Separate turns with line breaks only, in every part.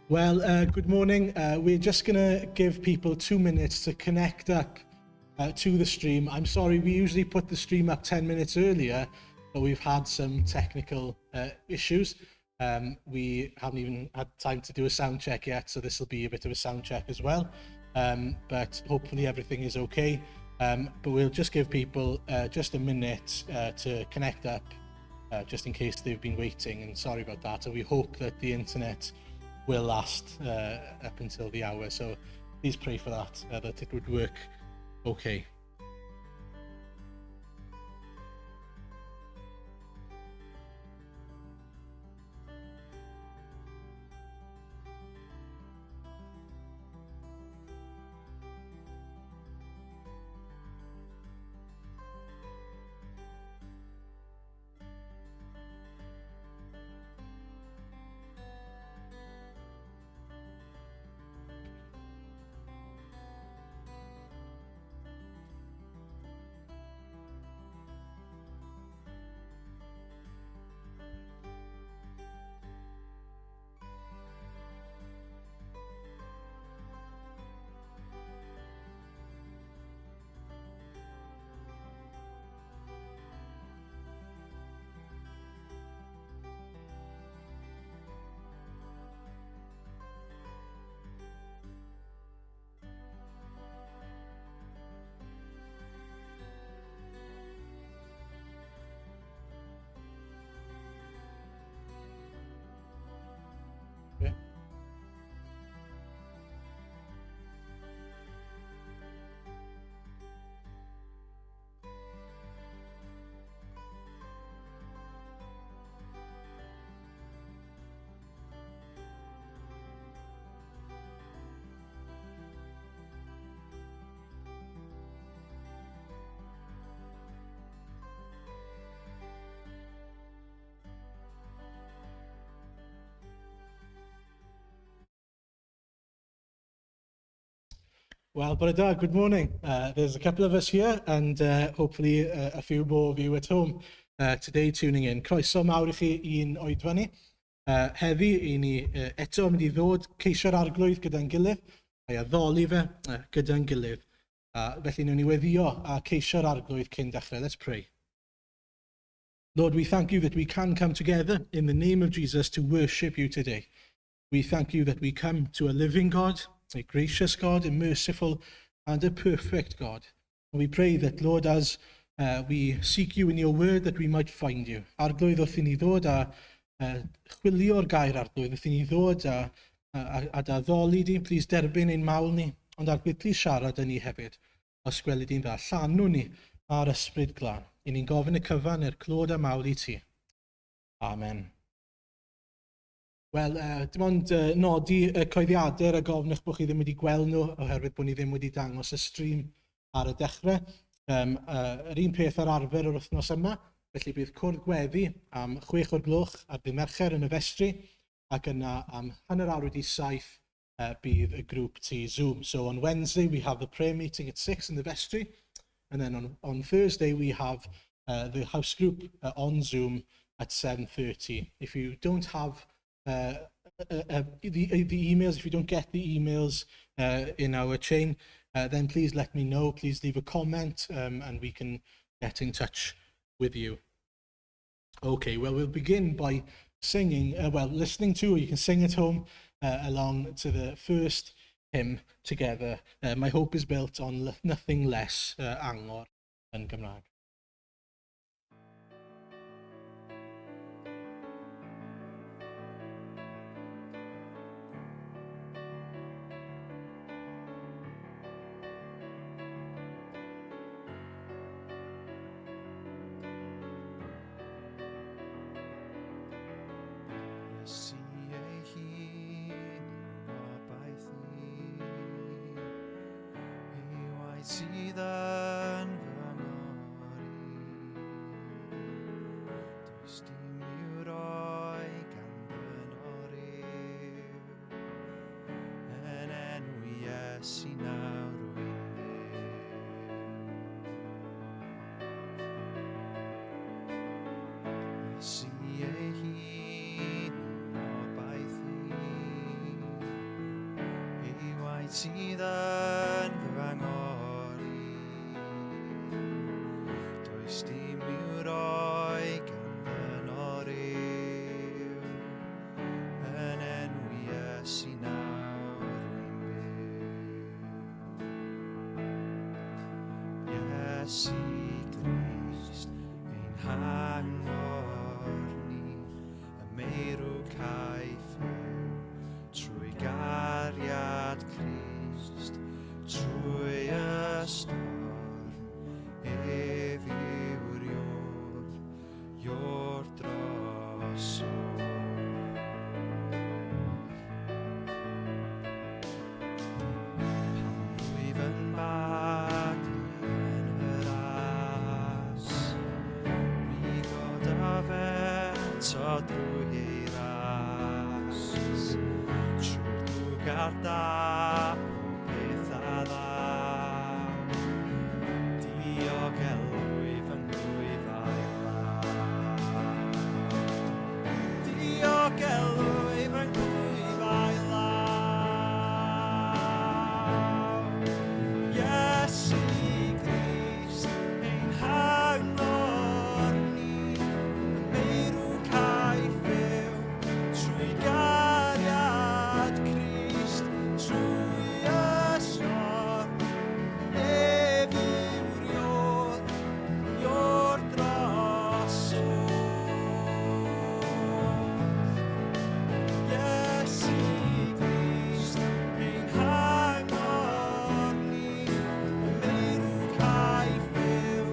Well, good morning. We're just going to give people 2 minutes to connect up to the stream. I'm sorry, we usually put the stream up 10 minutes earlier, but we've had some technical issues. We haven't even had time to do a sound check yet, so this will be a bit of a sound check as well. But hopefully everything is okay. But we'll just give people just a minute to connect up, just in case they've been waiting, and sorry about that. So we hope that the internet will last up until the hour. So please pray for that, that it would work okay. Yeah. Well, bore da, good morning. There's a couple of us here and hopefully a few more of you at home today tuning in. Croeso mawr i chi i'n oedfa ni. Heddi, i ni eto mynd i ddod ceisio'r Arglwydd gyda'n gilydd, a'i addoli fe gyda'n gilydd. Felly, wnawn ni weddio a ceisio'r Arglwydd cyn dechrau. Let's pray. Lord, we thank you that we can come together in the name of Jesus to worship you today. We thank you that we come to a living God, a gracious God, a merciful and a perfect God. And we pray that, Lord, as we seek you in your word, that we might find you. Arglwydd, wrth i ni ddod a chwilio'r gair, Arglwydd, wrth i ni ddod a d'addoli di, please derbyn ein mawl ni, ond Arglwydd, please siarad â ni hefyd, os gweli di'n dda. Llanw ni â'r Ysbryd Glân. I ni'n gofyn y cyfan er clod a mawl i ti. Amen. Wel, dim ond nodi y cyhoeddiadau rhag ofn eich bod chi ddim wedi gweld nhw oherwydd bod ni ddim wedi dangos y stream ar y dechrau. Yr un peth ar arfer yr wythnos yma, felly bydd cwrdd gweddi am 6 o'r gloch ar ddydd Mercher yn y festri ac yna am 7:30 bydd y grŵp tŷ Zoom. So on Wednesday we have the prayer meeting at 6 in the vestry, and then on Thursday we have the house group on Zoom at 7:30. If you don't have the emails, if you don't get the emails in our chain, then please let me know. Please leave a comment and we can get in touch with you. Okay, well, we'll begin by singing, well, listening to, or you can sing at home along to the first hymn together. "My Hope is Built on Nothing Less", Angor yn Gymraeg.
Iesu ei hun yw 'ngobaith i, ei waed sydd yn fy ngori. Does dim i'w roi gan ddyn ryw, yn enw Iesu nawr rwy'n fyw. Iesu ei hun yw 'ngobaith i. Sydd yn fy angor i. Does dim i'w roi gan ddynol ryw, yn enw Iesu nawr rwy'n byw. Iesu Grist, ein hangor ni, y meirw caiff fyw trwy gariad Crist, trwy y storm, ef yw'r ior, ior drosodd. Pan rwyf yn baglu yn y ras, mi godaf eto drwy ei ras. Trwy'r drwg a'r da, pob peth a ddaw, diogelwyf yng nghlwyf a'i law. Diogelwyf yng nghlwyf a'i law. Iesu Grist, ein hangor ni, y meirw caiff fyw, trwy gariad Crist, trwy y storm, ef yw'r ior, ior drosodd. Iesu Grist, ein hangor ni, y meirw caiff fyw,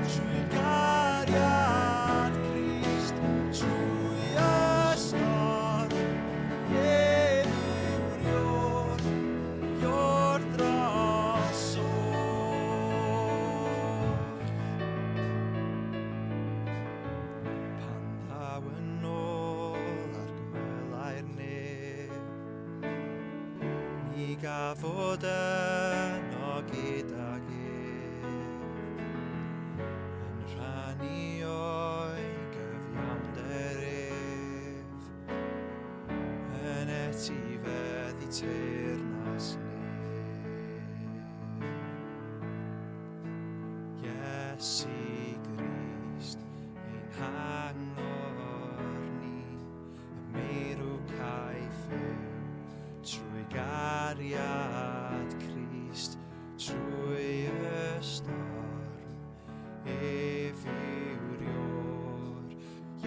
trwy gariad Crist, trwy y storm, ef yw'r ior, ior drosodd. Pan ddaw yn ôl ar gymylau'r nef, mi gaf fod yno gydag ef, yn rhannu o'i gyfiawnder ef, yn etifeddu teyrnas nef. Iesu Grist, ein hangor ni, y meirw caiff fyw, trwy gariad Crist, trwy y storm, ef yw'r ior,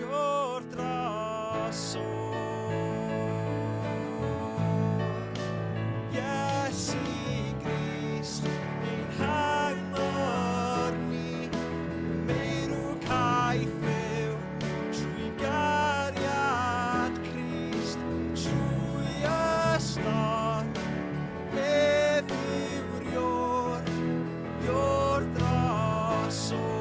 ior drosodd. Iesu Grist, ein hangor ni, y meirw caiff fyw, trwy gariad Crist, trwy y storm, ef yw'r ior, ior drosodd.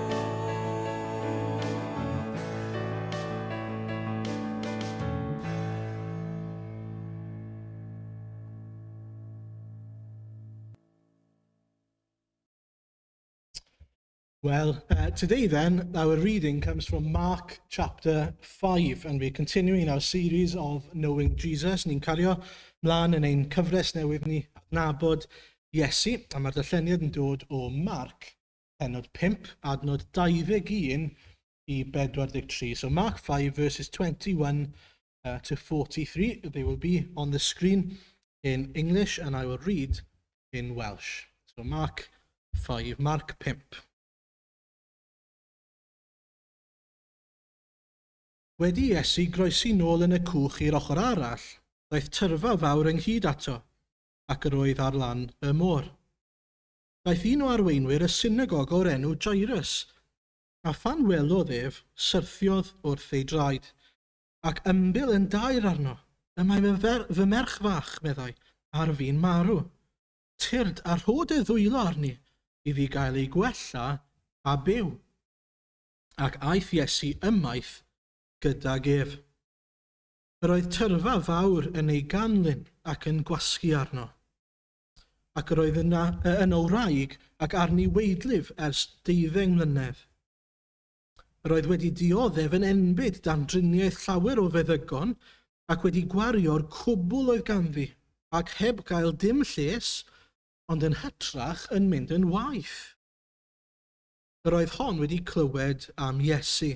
Well, today then, our reading comes from Mark chapter 5, and we're continuing our series of Knowing Jesus. Ni'n cario mlaen yn ein cyfres newydd ni adnabod Iesu, a mae'r darlleniad yn dod o Mark, pennod 5, adnod 21 i 43. So Mark 5 verses 21 to 43, they will be on the screen in English and I will read in Welsh. So Mark 5, Mark 5. Wedi Iesu groesi nôl yn y cwch i'r ochr arall, daeth tyrfa fawr ynghyd ato, ac yr oedd ar lan y môr. Daeth un o arweinwyr y synagog o'r enw Jairus, a phan welodd ef, syrthiodd wrth ei draed, ac ymbil yn daer arno. Y mae fy merch fach, meddai, ar fin marw. Tyrd a rho dy ddwylo arni, iddi gael ei gwella a byw. Ac aeth Iesu ymaith gydag ef. Yr oedd tyrfa fawr yn ei ganlyn ac yn gwasgu arno. Ac yr oedd yna yno wraig ac arni weidlif ers deuddeng mlynedd. Yr oedd wedi dioddef yn enbyd dan driniaeth llawer o feddygon ac wedi gwario'r cwbl oedd ganddi, ac heb gael dim lles, ond yn hytrach yn mynd yn waeth. Yr oedd hon wedi clywed am Iesu,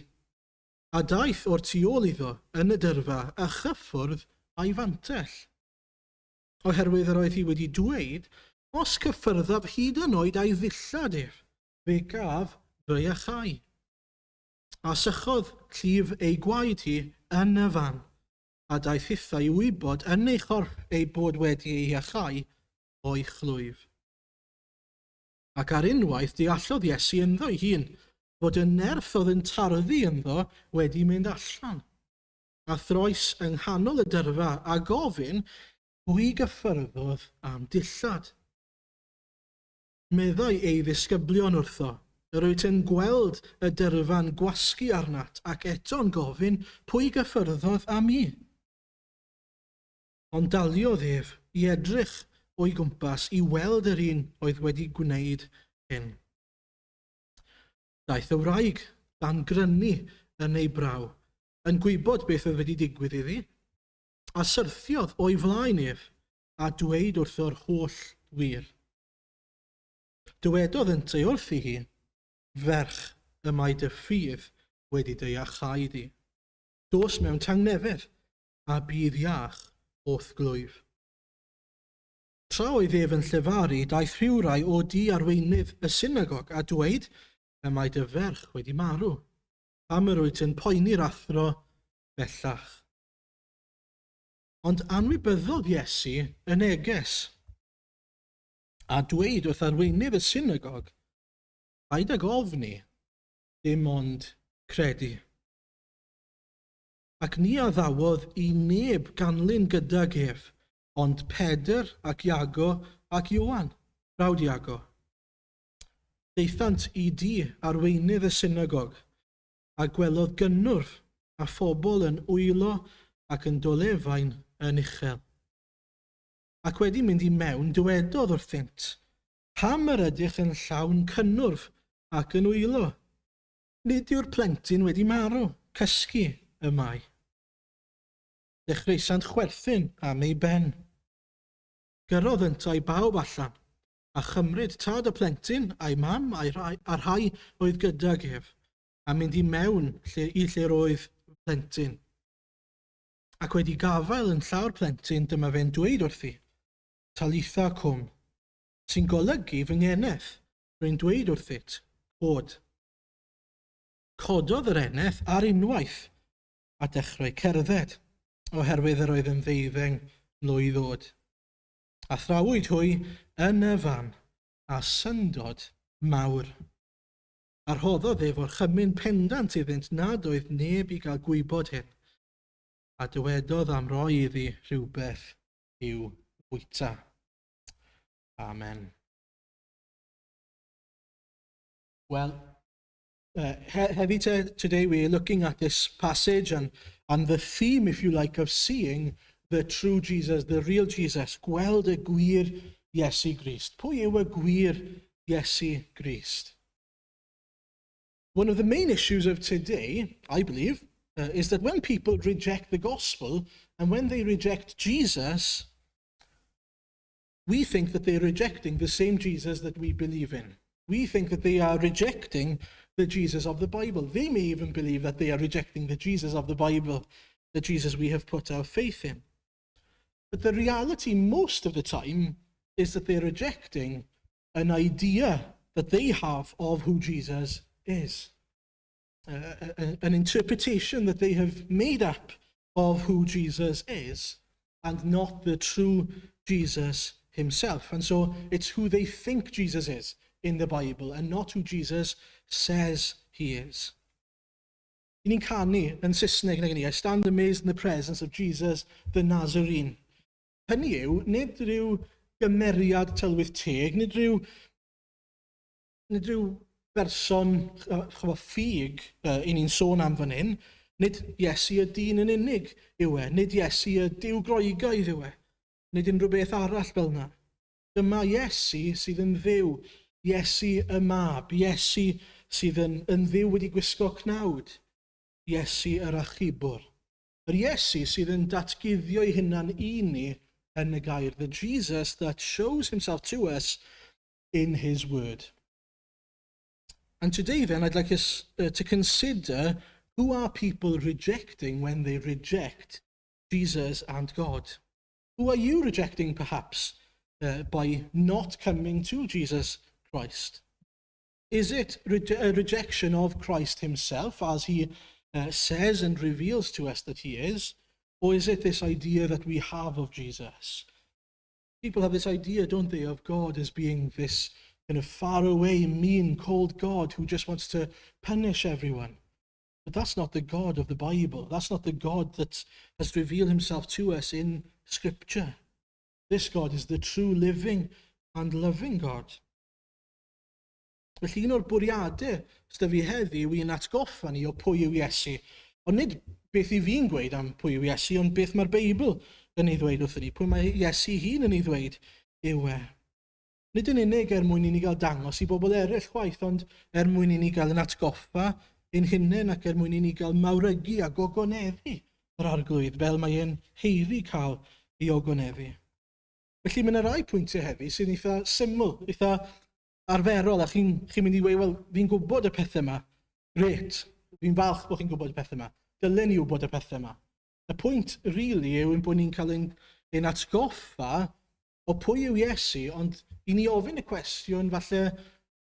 a daeth o'r tu ôl iddo yn y dyrfa a chyffwrdd â'i fantell. Oherwydd yr oedd hi wedi dweud, Os cyffyrddaf hyd yn oed â'i ddillad ef, fe gaf fy iachau. A sychodd llif ei gwaed hi yn y fan, a daeth hithau i wybod yn ei chorff ei bod wedi ei iachau o'i chlwyf. Ac ar unwaith deallodd Iesu ynddo'i hun fod y nerth oedd yn tarddu ynddo wedi mynd allan. A throes yng nghanol y dyrfa a gofyn, Pwy gyffyrddodd â'm dillad? Meddai ei ddisgyblion wrtho, Yr wyt yn gweld y dyrfa'n gwasgu arnat ac eto'n gofyn, 'Pwy gyffyrddodd â mi? Ond daliodd ef i edrych o'i gwmpas i weld yr un oedd wedi gwneud hyn. Daeth y wraig, dan grynu yn ei braw, yn gwybod beth oedd wedi digwydd iddi, a syrthiodd o'i flaen ef, a dweud wrtho'r holl wir. Dywedodd yntau wrthi hi, Ferch, y mae dy ffydd wedi dy iachau di. Dos mewn tangnefedd, a bydd iach o'th glwyf. Tra oedd ef yn llefaru, daeth rhywrai o du arweinydd y synagog a dweud, Y mae dy ferch wedi marw. Pam yr wyt yn poeni'r athro bellach? Ond anwybyddodd Iesu y neges, a dweud wrth arweinydd y synagog, Paid ag ofni, dim ond credu. Ac ni addawodd i neb ganlyn gydag ef, ond Pedr ac Iago ac Ioan, brawd Iago. Daethant i dŷ arweinydd y synagog, a gwelodd gynnwrf a phobl yn wylo ac yn dolefain yn uchel. Ac wedi mynd i mewn, dywedodd wrthynt, Pam yr ydych yn llawn cynnwrf ac yn wylo? Nid yw'r plentyn wedi marw, cysgu y mae. Dechreusant chwerthin am ei ben. Gyrrodd yntau bawb allan, a chymryd tad y plentyn a'i mam a'i rhai, a'r rhai oedd gydag ef, a mynd i mewn lle, i lle'r oedd plentyn. Ac wedi gafael yn llaw'r plentyn, dyma fe'n dweud wrthi, Talitha cum, sy'n golygu fy ngeneth, rwy'n dweud wrthyt, cod. Cododd yr eneth ar unwaith a dechrau cerdded, oherwydd yr oedd yn ddeuddeng mlwydd oed. A thrawyd hwy yn y fan, a syndod mawr. A rhoddodd ef orchymyn pendant iddynt nad oedd neb i gael gwybod hyn, a dywedodd am roi iddi rhywbeth i'w fwyta. Amen. Well, heddi today we're looking at this passage and, and the theme, if you like, of seeing the true Jesus, the real Jesus, gweld y gwir Iesu Grist. Pwy yw y gwir Iesu Grist? One of the main issues of today, I believe, is that when people reject the gospel and when they reject Jesus, we think that they're rejecting the same Jesus that we believe in. We think that they are rejecting the Jesus of the Bible. They may even believe that they are rejecting the Jesus of the Bible, the Jesus we have put our faith in. But the reality most of the time is that they're rejecting an idea that they have of who Jesus is. An interpretation that they have made up of who Jesus is and not the true Jesus himself. And so it's who they think Jesus is in the Bible and not who Jesus says he is. I ni'n canu yn Saesneg nag ni, I stand amazed in the presence of Jesus the Nazarene. Hynny yw, nid rhyw gymeriad tylwyth teg, nid rhyw, nid rhyw berson chymod, ffug i ni'n sôn am fan hyn, nid Iesu y dyn yn unig yw e, nid Iesu y Duw Groegaidd yw e, nid unrhyw beth arall fel yna. Dyma Iesu sydd yn Dduw, Iesu y Mab, Iesu sydd yn, yn Dduw wedi gwisgo cnawd, Iesu yr Achubwr. Yr Iesu sydd yn datguddio'i hunan i ni yn y gair, the Jesus that shows himself to us in his word. And today then, I'd like us to consider, who are people rejecting when they reject Jesus and God? Who are you rejecting, perhaps, by not coming to Jesus Christ? Is it a rejection of Christ himself, as he says and reveals to us that he is? Or is it this idea that we have of Jesus? People have this idea, don't they, of God as being this kind of far away, mean, cold God who just wants to punish everyone. But that's not the God of the Bible. That's not the God that has revealed himself to us in Scripture. This God is the true living and loving God. Felly un o'r bwriadau sydd fi heddi yw i'n atgoffa ni o pwy yw Iesu. Ond nid beth i fi'n gweud am pwy yw Iesu, ond beth mae'r Beibl yn ei ddweud wrthyn ni. Pwy mae Iesu hun yn ei ddweud yw e. Nid yn unig er mwyn i ni gael dangos i bobl eraill chwaith, ond er mwyn i ni gael yn atgoffa ein hunain ac er mwyn i ni gael mawrygu a gogoneddu yr Arglwydd fel mae e'n haeddu cael ei ogoneddu. Felly mae yna rai pwyntiau heddi sy'n eitha syml, eitha arferol, a chi'n chi mynd i weud, "Wel, fi'n gwybod y pethau yma." Grêt, fi'n falch bod chi'n gwybod y pethau yma. Dylen ni wybod y pethau yma. Y pwynt, really, yw ein bod ni'n cael ein atgoffa o pwy yw Iesu, ond i ni ofyn y cwestiwn, falle,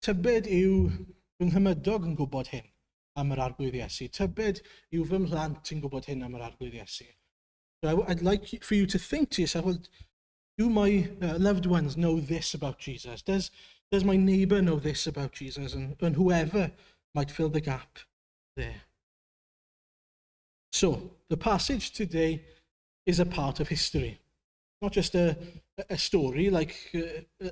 tybed yw fy nghymydog yn gwybod hyn am yr Arglwydd Iesu? Tybed yw fy mhlant yn gwybod hyn am yr Arglwydd Iesu? So I'd like for you to think to yourself, well, do my loved ones know this about Jesus? Does my neighbour know this about Jesus? And whoever might fill the gap there. So, the passage today is a part of history. Not just a story like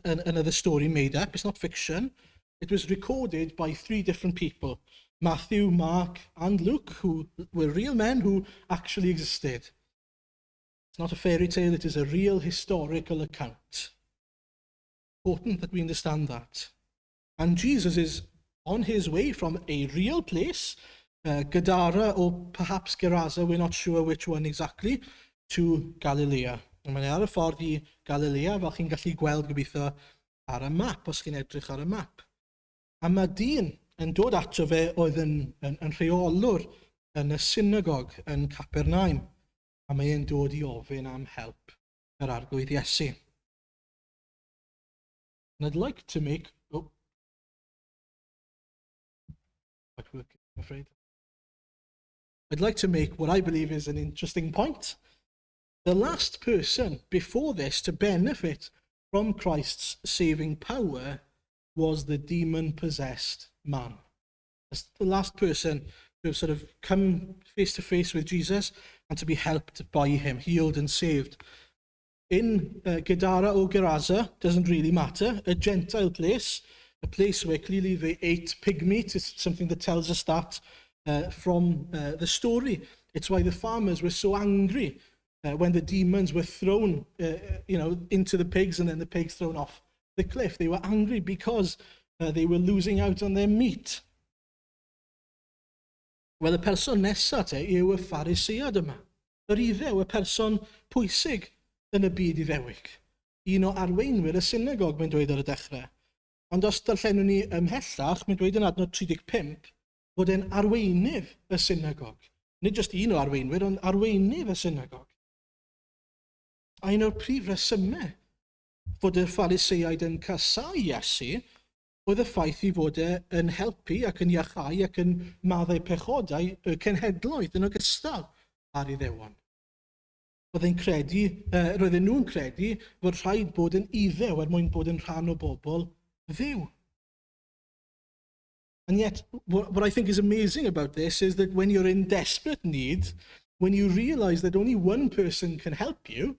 another story made up. It's not fiction. It was recorded by three different people: Matthew, Mark, and Luke, who were real men who actually existed. It's not a fairy tale, it is a real historical account. Important that we understand that. And Jesus is on his way from a real place, Gadara or perhaps Gerasa, we're not sure which one exactly, to Galilea. Mae'n ar y ffordd i Galilea, fel chi'n gallu gweld gobeithio ar y map, os chi'n edrych ar y map. A mae dyn yn dod ato fe oedd yn rheolwr yn y synagog yn Capernaum. A mae e'n dod i ofyn am help yr Arglwydd Iesu. And I'd like to make... Oh, quite working, I'm afraid. I'd like to make what I believe is an interesting point. The last person before this to benefit from Christ's saving power was the demon-possessed man. That's the last person to have sort of come face to face with Jesus and to be helped by him, healed and saved. In Gadara or Gerasa, doesn't really matter, a Gentile place, a place where clearly they ate pig meat, is something that tells us that from the story. It's why the farmers were so angry when the demons were thrown into the pigs and then the pigs thrown off the cliff. They were angry because they were losing out on their meat. Wel, y person nesaf te yw y Pharisead yma. Yr Iddew, y person pwysig yn y byd Iddewig. Un o arweinwyr y synagog, mae'n dweud ar y dechrau. Ond os darllenwn ni ymhellach, mae'n dweud yn adnod 35 fod e'n arweinydd y synagog. Nid jyst un o arweinwyr, ond arweinydd y synagog. A un o'r prif resymau fod y Phariseaid yn casáu Iesu oedd y ffaith i fod e yn helpu ac yn iachau ac yn maddau pechodau y cenhedloedd yn ogystal â'r Iddewon. Roedd e'n credu, roedden nhw'n credu fod rhaid bod yn Iddew er mwyn bod yn rhan o bobl Dduw. And yet, what I think is amazing about this is that when you're in desperate need, when you realize that only one person can help you,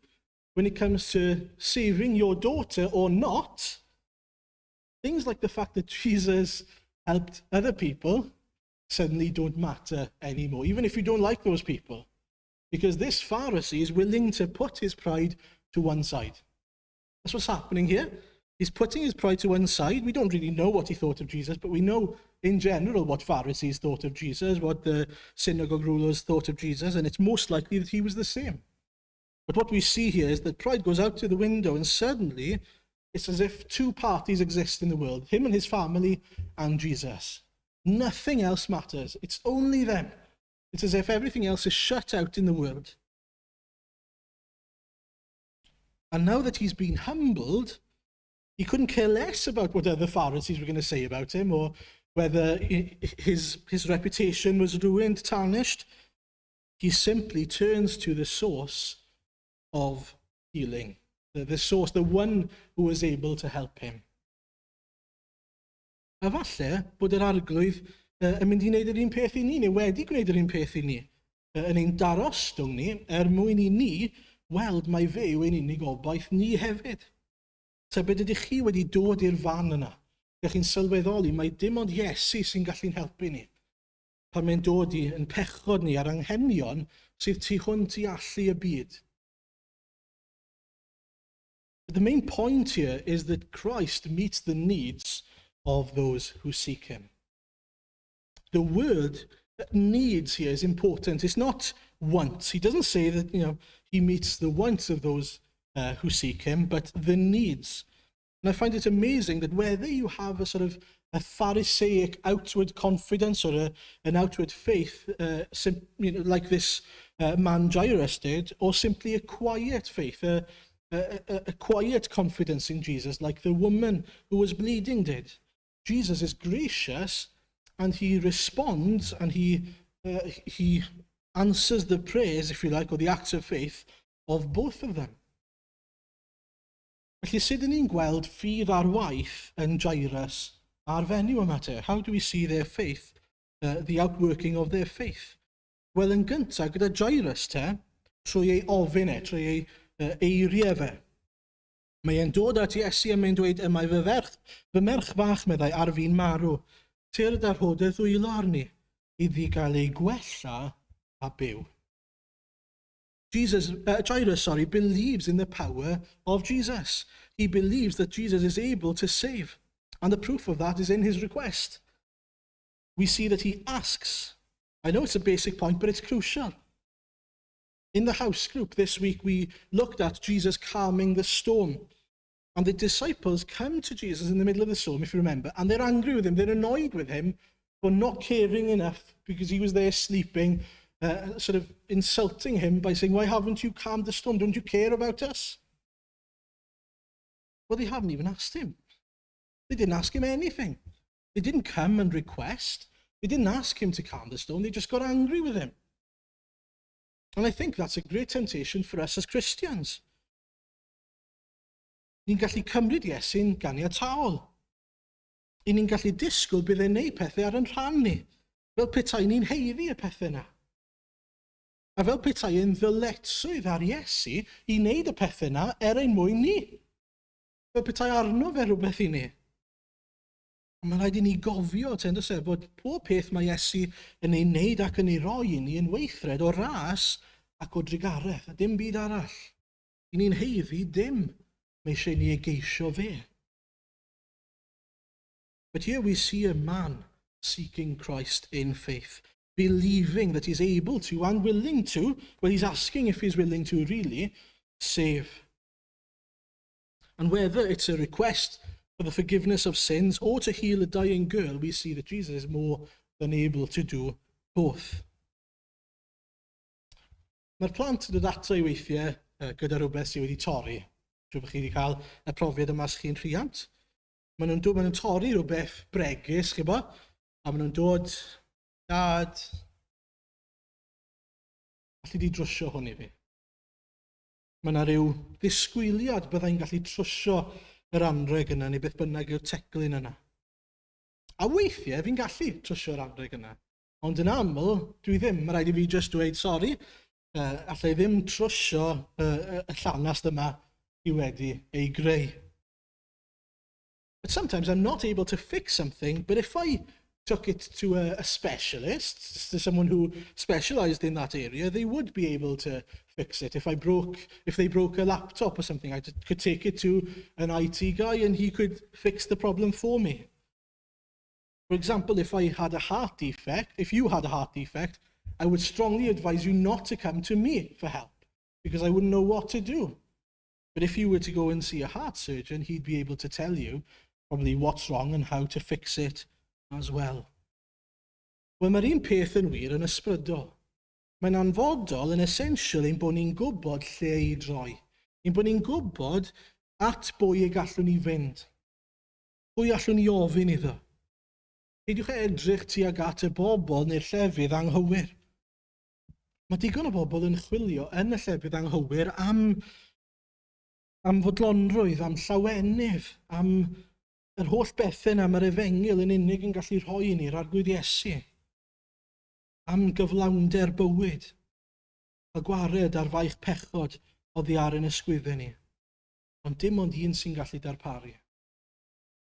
when it comes to saving your daughter or not, things like the fact that Jesus helped other people suddenly don't matter anymore, even if you don't like those people. Because this Pharisee is willing to put his pride to one side. That's what's happening here. He's putting his pride to one side. We don't really know what he thought of Jesus, but we know in general what Pharisees thought of Jesus, what the synagogue rulers thought of Jesus, and it's most likely that he was the same. But what we see here is that pride goes out to the window, and suddenly it's as if two parties exist in the world, him and his family and Jesus. Nothing else matters. It's only them. It's as if everything else is shut out in the world. And now that he's been humbled, he couldn't care less about what other Pharisees were going to say about him or whether his reputation was ruined, tarnished. He simply turns to the source of healing, the source, the one who was able to help him. A falle bod yr Arglwydd yn mynd i wneud yr un peth i ni, neu wedi gwneud yr un peth i ni, yn ein darostwng ni, er mwyn i ni weld mai fe yw ein unig obaith ni hefyd. Tybed ydych chi wedi dod i'r fan yna? Ydych chi'n sylweddoli mai dim ond Iesu sy'n gallu'n helpu ni pan mae'n dod i yn pechod ni a'r anghenion sydd tu hwnt i allu y byd. But the main point here is that Christ meets the needs of those who seek him. The word "needs" here is important. It's not "wants." He doesn't say that he meets the wants of those who seek him, but the needs. And I find it amazing that whether you have a sort of a Pharisaic outward confidence or an outward faith, like this man Jairus did, or simply a quiet faith, a quiet confidence in Jesus, like the woman who was bleeding did. Jesus is gracious and he responds and he answers the prayers, if you like, or the acts of faith of both of them. Felly, sut ydyn ni'n gweld ffydd ar waith yn Jairus a'r fenyw yma te? How do we see their faith, the outworking of their faith? Wel, yn gyntaf, gyda Jairus te, trwy ei ofyn e, trwy ei eiriau fe. Mae e'n dod at Iesu a mae'n dweud, "Y mae fy merch fach," meddai, "ar fin marw. Tyrd a rho dy ddwylo arni, iddi gael ei gwella a byw." Jairus, sorry, believes in the power of Jesus. He believes that Jesus is able to save. And the proof of that is in his request. We see that he asks. I know it's a basic point, but it's crucial. In the house group this week, we looked at Jesus calming the storm. And the disciples come to Jesus in the middle of the storm, if you remember, and they're angry with him. They're annoyed with him for not caring enough because he was there sleeping, sort of insulting him by saying, "Why haven't you calmed the storm? Don't you care about us?" Well, they haven't even asked him. They didn't ask him anything. They didn't come and request. They didn't ask him to calm the storm. They just got angry with him. And I think that's a great temptation for us as Christians. Ni'n gallu cymryd Iesu'n ganiataol. I ni'n gallu disgwyl bydd e'n neud pethau ar yn rhan ni, fel petai ni'n haeddu y pethau yna. A fel petai yn ddyletswydd ar Iesu i wneud y pethau yna er ein mwyn ni. Fel petai arno fe rhywbeth i ni. Ond mae'n rhaid i ni gofio, te, on'd oes e, bod pob peth mae Iesu yn ei wneud ac yn ei roi i ni yn weithred o ras ac o drugaredd, a dim byd arall. I ni'n haeddu dim, mae eisiau ni ei geisio fe. But here we see a man seeking Christ in faith, believing that he's able to and willing to, well, he's asking if he's willing to really save. And whether it's a request for the forgiveness of sins or to heal a dying girl, we see that Jesus is more than able to do both. Mae'r plant yn dod ato i weithiau gyda rhywbeth sydd wedi torri. Siŵr bod chi wedi cael y profiad yma os chi'n rhiant. Maen nhw'n torri rhywbeth bregus, chi bo, a maen nhw'n dod, "Dad, alli di drwsio hwn i fi?" Mae yna rhyw ddisgwyliad byddai'n gallu trwsio yr anreg yna neu beth bynnag yw'r teclyn yna. A weithiau fi'n gallu trwsio'r anreg yna. Ond yn aml, dwi ddim. Mae rhaid i fi just dweud sori. Allai ddim trwsio y llanast yma i wedi ei greu. But sometimes I'm not able to fix something, but if I took it to a specialist, to someone who specialized in that area, they would be able to fix it. If they broke a laptop or something, I could take it to an IT guy and he could fix the problem for me. For example, if I had a heart defect, if you had a heart defect, I would strongly advise you not to come to me for help. Because I wouldn't know what to do. But if you were to go and see a heart surgeon, he'd be able to tell you probably what's wrong and how to fix it as well. Wel, mae'r un peth yn wir yn ysbrydol. Mae'n hanfodol yn essential ein bod ni'n gwybod lle i droi. Ein bod ni'n gwybod at bwy y gallwn ni fynd. Pwy allwn ni ofyn iddo. Peidiwch edrych tuag at y bobl neu'r llefydd anghywir. Mae digon o bobl yn chwilio yn y llefydd anghywir am fodlonrwydd, am llawenydd, am yr holl bethau yna mae'r efengyl yn unig yn gallu rhoi i ni'r Arglwydd Iesu. Am gyflawnder bywyd, a gwared ar faich pechod oddi ar ein ysgwyddau ni. Ond dim ond un sy'n gallu darparu.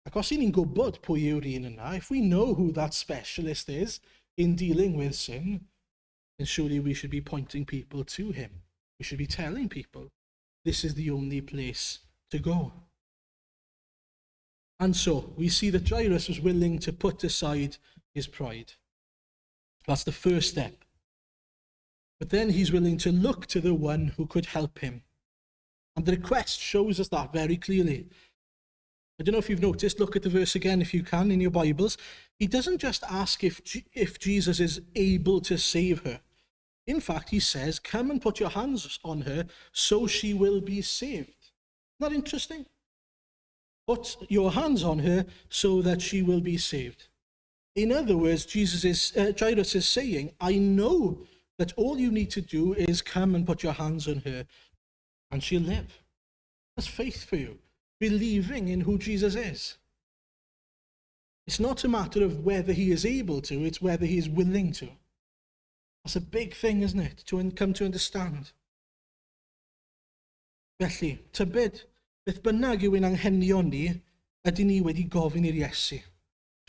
Ac os y'n ni'n gwybod pwy yw'r un yna, if we know who that specialist is in dealing with sin, then surely we should be pointing people to him. We should be telling people this is the only place to go. And so we see that Jairus was willing to put aside his pride. That's the first step. But then he's willing to look to the one who could help him. And the request shows us that very clearly. I don't know if you've noticed, look at the verse again if you can in your Bibles. He doesn't just ask if Jesus is able to save her. In fact, he says, "Come and put your hands on her so she will be saved." Isn't that interesting? Put your hands on her so that she will be saved. In other words, Jairus is saying, "I know that all you need to do is come and put your hands on her and she'll live." That's faith for you, believing in who Jesus is. It's not a matter of whether he is able to, it's whether he is willing to. That's a big thing, isn't it, to come to understand. Felly, tybed, beth bynnag yw ein anghenion ni, ydyn ni wedi gofyn i'r Iesu?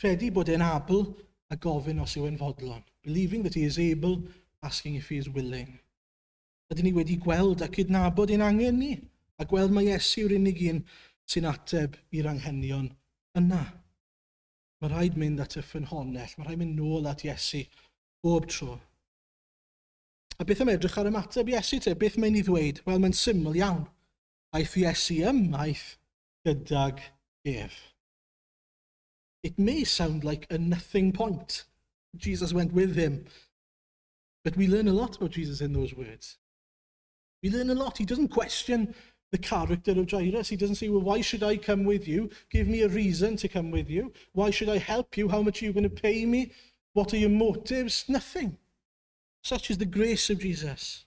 Credu bod e'n abl a gofyn os yw e'n fodlon. Believing that he is able, asking if he is willing. Ydyn ni wedi gweld a cydnabod ein angen ni, a gweld mai Iesu yw'r unig un sy'n ateb i'r anghenion yna? Mae rhaid mynd at y ffynhonnell, mae rhaid mynd nôl at Iesu bob tro. A beth am edrych ar ymateb Iesu te? Beth mae'n ei ddweud? Wel, mae'n syml iawn. Aeth Iesu ymaith gydag ef. It may sound like a nothing point. Jesus went with him. But we learn a lot about Jesus in those words. We learn a lot. He doesn't question the character of Jairus. He doesn't say, "Well, why should I come with you? Give me a reason to come with you. Why should I help you? How much are you going to pay me? What are your motives?" Nothing. Such is the grace of Jesus.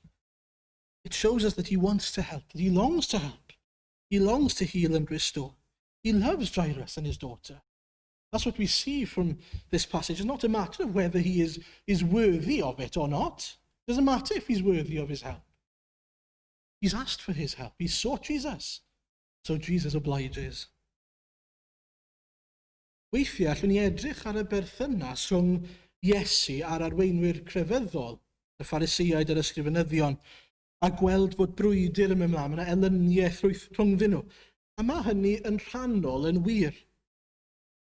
It shows us that he wants to help, that he longs to help. He longs to heal and restore. He loves Jairus and his daughter. That's what we see from this passage. It's not a matter of whether he is worthy of it or not. It doesn't matter if he's worthy of his help. He's asked for his help. He's sought Jesus. So Jesus obliges. Weithiau, allwn ni edrych ar y berthynas rhwng Iesu a'r arweinwyr crefyddol, y Phariseaid a'r ysgrifenyddion, a gweld fod brwydr yn mynd mlaen, mae yna elyniaeth rhwngddyn nhw. A mae hynny yn rhannol yn wir.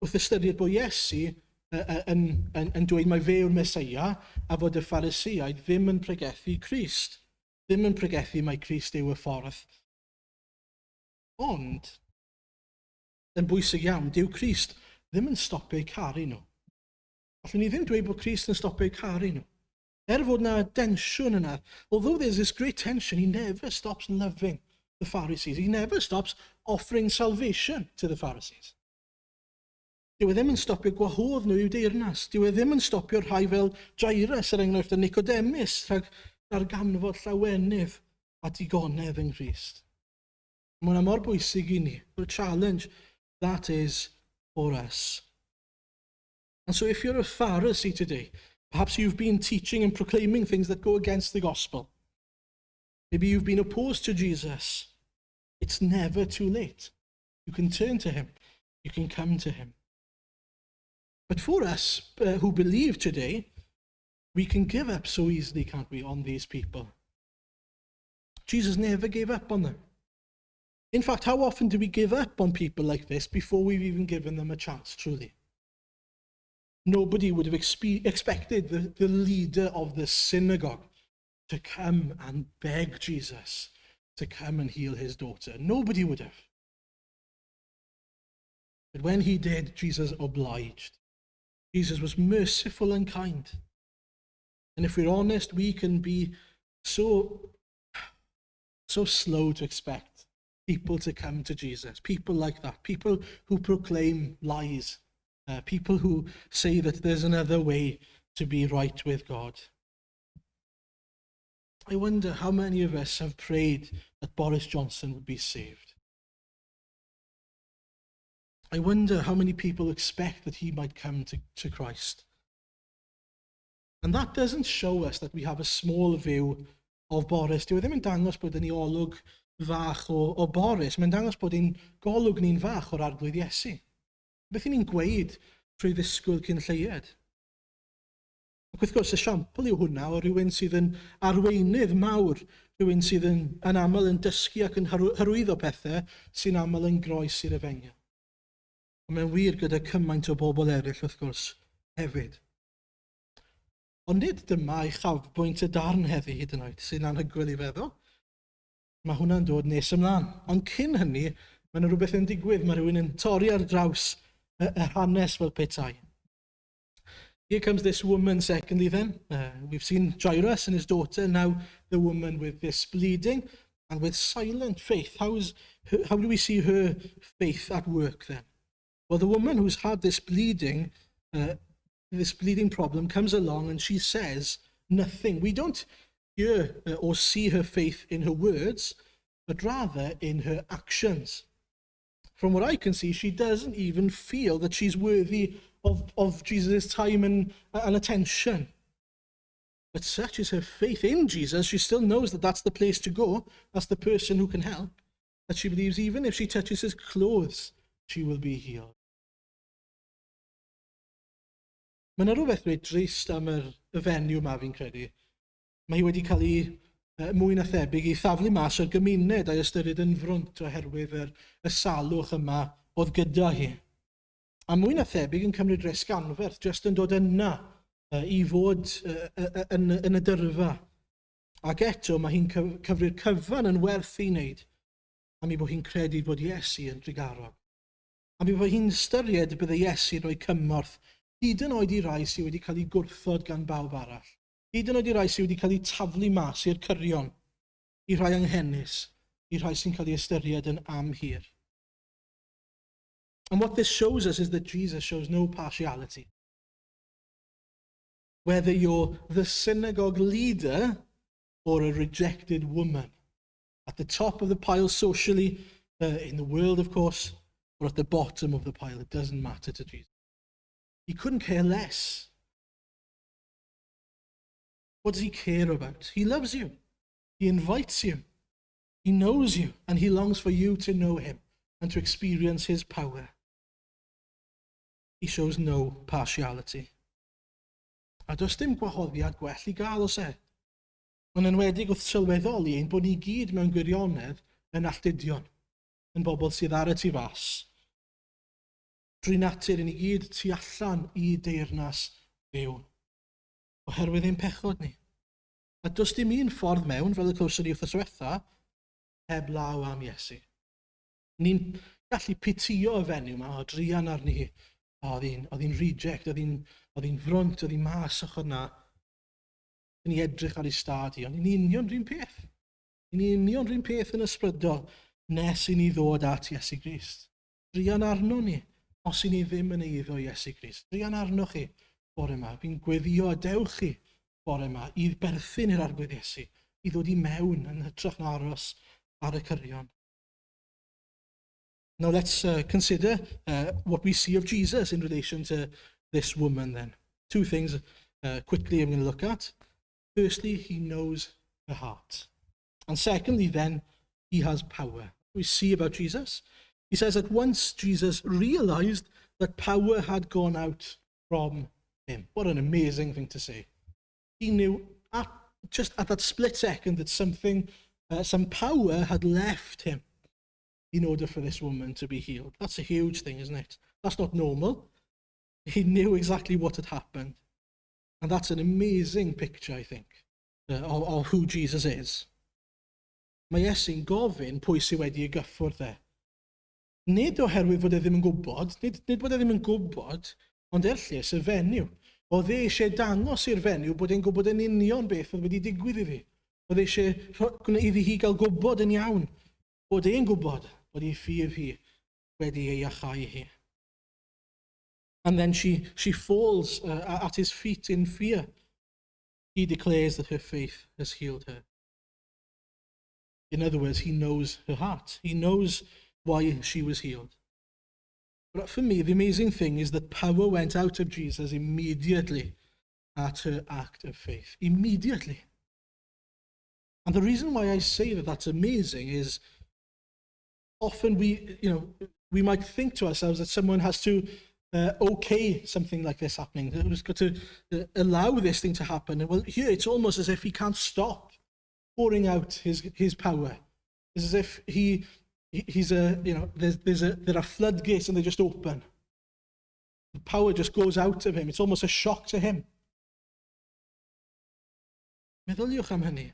Wrth ystyried bod Iesu yn dweud mai fe yw'r Meseia a fod y Phariseaid ddim yn pregethu Crist. Ddim yn pregethu mai Crist yw y ffordd. Ond, yn bwysig iawn, dyw Crist ddim yn stopio eu caru nhw. Allwn ni ddim dweud bod Crist yn stopio eu caru nhw. Er fod na densiwn yna, although there's this great tension, he never stops loving the Pharisees. He never stops offering salvation to the Pharisees. Dyw e ddim yn stopio gwahodd nhw i'w deyrnas. Dyw e ddim yn stopio rhai fel Jairus, er enghraifft, a Nicodemus, rhag darganfod llawenydd a digonedd yng Nghrist. Mae hwnna mor bwysig i ni. What a challenge that is for us. And so if you're a Pharisee today, perhaps you've been teaching and proclaiming things that go against the gospel. Maybe you've been opposed to Jesus. It's never too late. You can turn to him. You can come to him. But for us who believe today, we can give up so easily, can't we, on these people? Jesus never gave up on them. In fact, how often do we give up on people like this before we've even given them a chance, truly? Nobody would have expected the leader of the synagogue To come and beg Jesus to come and heal his daughter. Nobody would have. But when he did, Jesus obliged. Jesus was merciful and kind. And if we're honest, we can be so, so slow to expect people to come to Jesus. People like that. People who proclaim lies. People who say that there's another way to be right with God. I wonder how many of us have prayed that Boris Johnson would be saved. I wonder how many people expect that he might come to Christ. And that doesn't show us that we have a small view of Boris. Dyw e ddim yn dangos bod ni olwg fach o Boris. Mae'n dangos bod ein golwg ni'n fach o'r Arglwydd Iesu. Beth ni'n gweud trwy ddisgwyl cyn lleied? Ac wrth gwrs, esiampl yw hwnna o rhywun sydd yn arweinydd mawr, rhywun sydd yn aml yn dysgu ac yn hyrwyddo pethau sy'n aml yn groes i'r efengyl. Ond mae'n wir gyda cymaint o bobl eraill, wrth gwrs, hefyd. Ond nid dyma uchafbwynt y darn heddi hyd yn oed, sy'n anhygoel i feddwl. Mae hwnna'n dod nes ymlaen. Ond cyn hynny, mae yna rhywbeth yn digwydd. Mae rhywun yn torri ar draws y hanes fel petai. Here comes this woman, secondly, then. We've seen Jairus and his daughter, now the woman with this bleeding and with silent faith. How do we see her faith at work then? Well, the woman who's had this bleeding problem comes along and she says nothing. We don't hear or see her faith in her words, but rather in her actions. From what I can see, she doesn't even feel that she's worthy of Jesus' time and attention. But such is her faith in Jesus, she still knows that that's the place to go, that's the person who can help, that she believes even if she touches his clothes, she will be healed. Mae yna rhywbeth reit drist am y fenyw yma, fi'n credu. Mae hi wedi cael ei mwy na thebyg ei thaflu mas o'r gymuned a'i ystyried yn frwnt oherwydd y salwch yma oedd gyda hi. A mwy na thebyg yn cymryd risg anferth, jyst yn dod yna i fod yn y dyrfa. Ac eto mae hi'n cyfri'r cyfan yn werth i wneud am ei bod hi'n credu fod Iesu yn drugarog. Am ei bod hi'n ystyried y bydde Iesu yn rhoi cymorth hyd yn oed i rai sydd wedi cael ei gwrthod gan bawb arall. Hyd yn oed i rai sydd wedi cael eu taflu mas i'r cyrion, i rhai anghenus, i rhai sy'n cael ei ystyried yn amhur. And what this shows us is that Jesus shows no partiality. Whether you're the synagogue leader or a rejected woman, at the top of the pile socially, in the world, of course, or at the bottom of the pile, it doesn't matter to Jesus. He couldn't care less. What does he care about? He loves you. He invites you. He knows you, and he longs for you to know him and to experience his power. He shows no partiality. A does dim gwahoddiad gwell i gael, oes e? Yn enwedig wrth sylweddoli ein bod ni gyd mewn gwirionedd yn alltudion, yn bobl sydd ar y tu fas. Drwy natur, ni gyd tu allan i deyrnas Dduw, oherwydd ein pechod ni. A does dim un ffordd mewn, fel y clywson ni wrth diwetha, heb law am Iesu. Ni'n gallu pitio y fenyw yma, o, druan arni hi. O, oedd hi'n reject, oedd hi'n frwnt, oedd hi'n mas ochr na. Ni edrych ar ei stad hi, ond ni'n union rhywun peth. Ni'n union rhywun peth yn ysbrydol nes i ni ddod at Iesu Grist. Druan arno ni, os i ni ddim yn eiddo Iesu Grist. Druan arno chi bore yma. Fi'n gweddio a dewch chi bore yma i berthyn i'r Arglwydd Iesu, i ddod i mewn yn hytrach na aros ar y cyrion. Now let's consider what we see of Jesus in relation to this woman then. Two things quickly I'm going to look at. Firstly, he knows the heart. And secondly, then, he has power. We see about Jesus. He says that once Jesus realized that power had gone out from him. What an amazing thing to say. He knew just at that split second that some power had left him in order for this woman to be healed. That's a huge thing, isn't it? That's not normal. He knew exactly what had happened. And that's an amazing picture, I think, of who Jesus is. Mae Iesu'n gofyn pwy sydd wedi ei gyffwrdd e. Nid oherwydd fod e ddim yn gwybod, nid bod e ddim yn gwybod, ond er lles y fenyw. Oedd e eisiau dangos i'r fenyw bod e'n gwybod yn union beth oedd wedi digwydd iddi. Oedd e eisiau gwneud iddi hi gael gwybod yn iawn bod e'n gwybod bod ei ffydd hi wedi ei iachau hi. And then she falls at his feet in fear. He declares that her faith has healed her. In other words, he knows her heart. He knows why she was healed. But for me, the amazing thing is that power went out of Jesus immediately at her act of faith. Immediately. And the reason why I say that that's amazing is often we might think to ourselves that someone has to okay something like this happening. They've got to allow this thing to happen. And well, here it's almost as if he can't stop pouring out his power. It's as if he, he's a, you know, there's, there's a, there are floodgates and they just open. The power just goes out of him. It's almost a shock to him. Meddyliwch am hynny.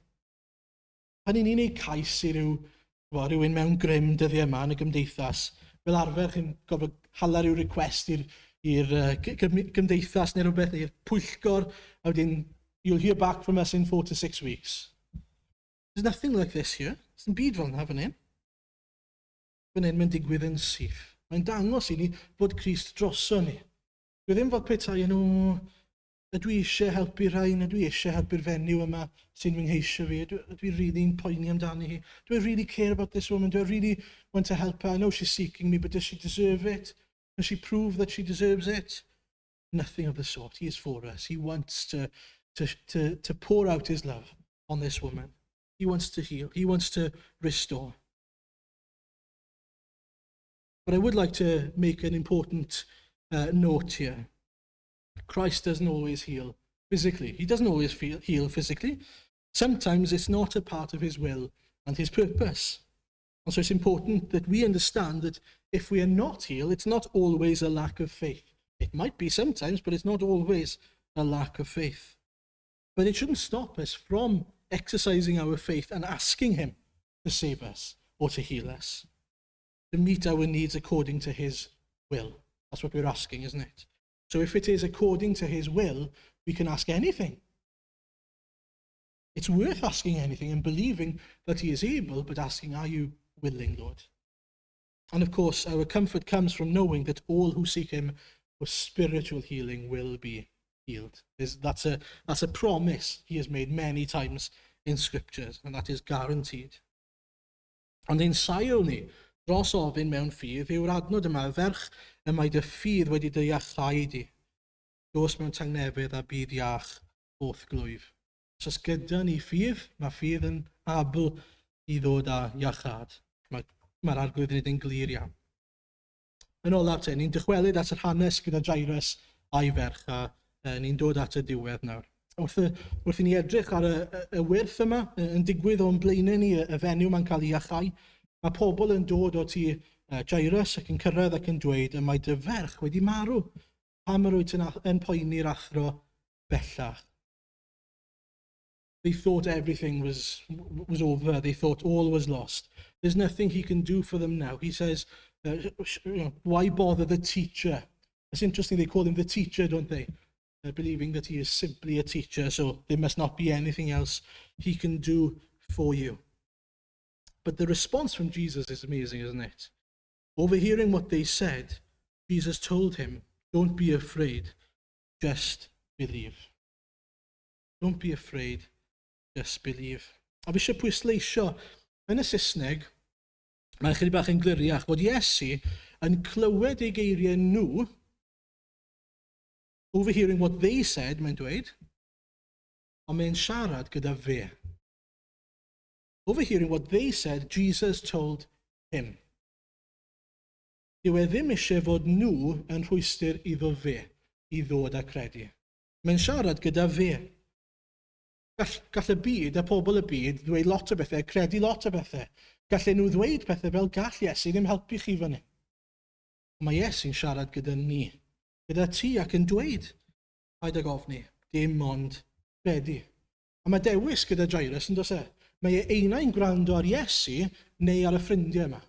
Pan ni'n neud cais i rhywun mewn grym dyddiau yma yn y gymdeithas, fel arfer chi'n gorfod hala rhyw request i'r gymdeithas neu rhywbeth, neu'r pwyllgor, a wedyn you'll hear back from us in 4 to 6 weeks. There's nothing like this here. Dim byd fel yna fan hyn. Fan hyn mae'n digwydd yn syth. Mae'n dangos i ni fod Crist droso ni. Dwi ddim fel petai nhw, ydw i eisiau helpu rhain, ydw i eisiau helpu'r fenyw yma sy'n fy ngheisio fi, ydw i really'n poeni amdani hi? Do I really care about this woman? Do I really want to help her? I know she's seeking me, but does she deserve it? Does she prove that she deserves it? Nothing of the sort. He is for us. He wants to pour out his love on this woman. He wants to heal. He wants to restore. But I would like to make an important note here. Christ doesn't always heal physically. He doesn't always heal physically. Sometimes it's not a part of his will and his purpose. And so it's important that we understand that if we are not healed, it's not always a lack of faith. It might be sometimes, but it's not always a lack of faith. But it shouldn't stop us from exercising our faith and asking him to save us or to heal us, to meet our needs according to his will. That's what we're asking, isn't it? So if it is according to his will, we can ask anything. It's worth asking anything and believing that he is able, but asking, "Are you willing, Lord?" And of course, our comfort comes from knowing that all who seek him for spiritual healing will be healed. That's a promise he has made many times in scriptures, and that is guaranteed. Ond ein sail ni dros ofyn mewn ffydd yw'r adnod yma, "Ferch, y mae dy ffydd wedi dy iachau di. Dos mewn tangnefedd a bydd iach o'th glwyf." So os gyda ni ffydd, mae ffydd yn abl i ddod â iachâd. Mae'r Arglwydd yn gwneud yn glir iawn. Yn olaf te, ni'n dychwelyd at yr hanes gyda Jairus a'i ferch, a ni'n dod at y diwedd nawr. Wrth i ni edrych ar y wyrth yma yn digwydd o'n blaenau ni, y fenyw mae'n cael ei iachau, mae pobl yn dod o tŷ Jairus ac yn cyrraedd ac yn dweud, "Y mae dy ferch wedi marw. Pam yr wyt yn poeni'r athro bellach?" They thought everything was over. They thought all was lost. There's nothing he can do for them now. He says, "Why bother the teacher?" It's interesting they call him the teacher, don't they? Believing that he is simply a teacher, so there must not be anything else he can do for you. But the response from Jesus is amazing, isn't it? Overhearing what they said, Jesus told him, "Don't be afraid, just believe." Don't be afraid, just believe. A fi eisiau pwysleisio, yn y Saesneg, mae'n chydig bach yn gliriach, bod Iesu yn clywed eu geiriau nhw, overhearing what they said, mae'n dweud, ond mae'n siarad gyda fe. Overhearing what they said, Jesus told him. Dyw e ddim eisiau fod nhw yn rhwystr iddo fe i ddod a credu. Mae'n siarad gyda fe. Gall y byd a pobl y byd ddweud lot o bethau, credu lot o bethau. Gallen nhw ddweud pethau fel gall Iesu ddim helpu chi fyny. Mae Iesu'n siarad gyda ni, gyda ti ac yn dweud, "Paid ag ofni, dim ond credu." A mae dewis gyda Jairus yn does e? Mae e einai'n gwrando ar Iesu neu ar y ffrindiau yma.